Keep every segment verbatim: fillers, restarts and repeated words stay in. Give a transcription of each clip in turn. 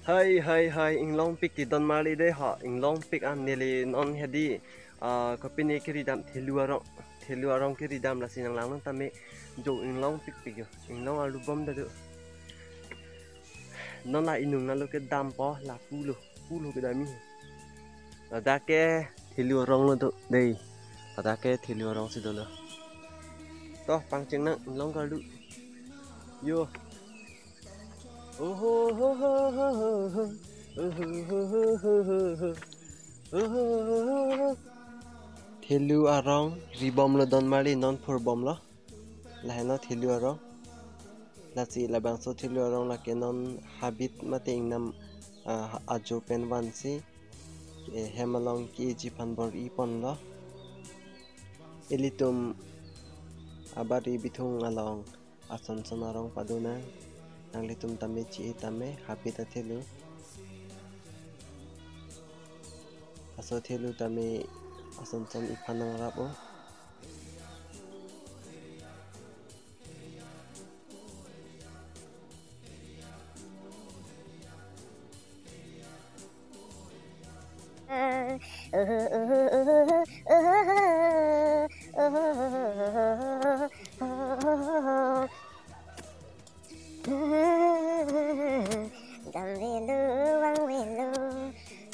Hai, hai, hai, inglongpik ti don marli dei ho, inglongpik an neli non hedi, ah, kopine kiri dam thelu arong, thelu arong kiri dam lasi nanglang non tame jo inglongpikpik jo, inglong alu bom da jo. Non la inung nalo kedampo, la pulo, pulo kedam-i. Ladak ke thelu arong lo do, dei. Ladak ke thelu arong si dolo. To, pangcheng nang, inglong karlu. Yo. Oho, ho, ho, ho, ho, ho. Oho, ho, ho, ho, ho, ho. Oho, ho, ho, ho. Thelu arong ribom lo don marli non phur bom lo. Lahenlo thelu arong. Lasi labangso thelu arong lake non habit mate ingnam, ah, ajo pen vansi, eh, hem along ke-eji aphan bor-i ponlo. Ilitum abari bithung along ason son arong padonang. Nanglitum tame chi-e tame habit athelu. Laso thelu tame ason son iphan nangrap-o. Damvelo, vangvelo.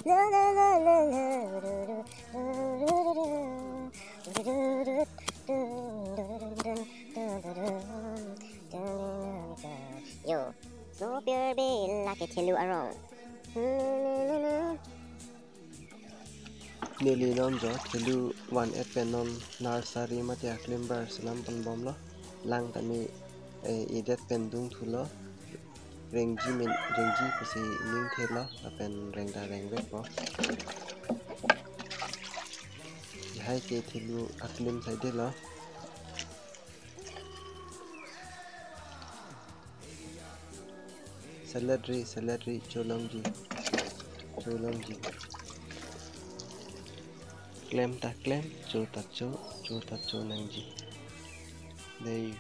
Lo, lo, lo, lo, lo, lo, lo, lo, lo, lo, lo, lo. Yo, so pure be lake thelu arong. Neli non jo thelu van-et pen non nursery mate aklim bar selam pon bomlo. Lang tame, eh, idet pen dungthulo. Rengji men, rengji pusi ning thelo, lapen rengda rengvekpo. Lahai ke thelu aklim saidelo. Salad ri, salad ri, cholongji, cholongji. Klem ta klem, cho ta cho, cho ta cho nangji. Dei,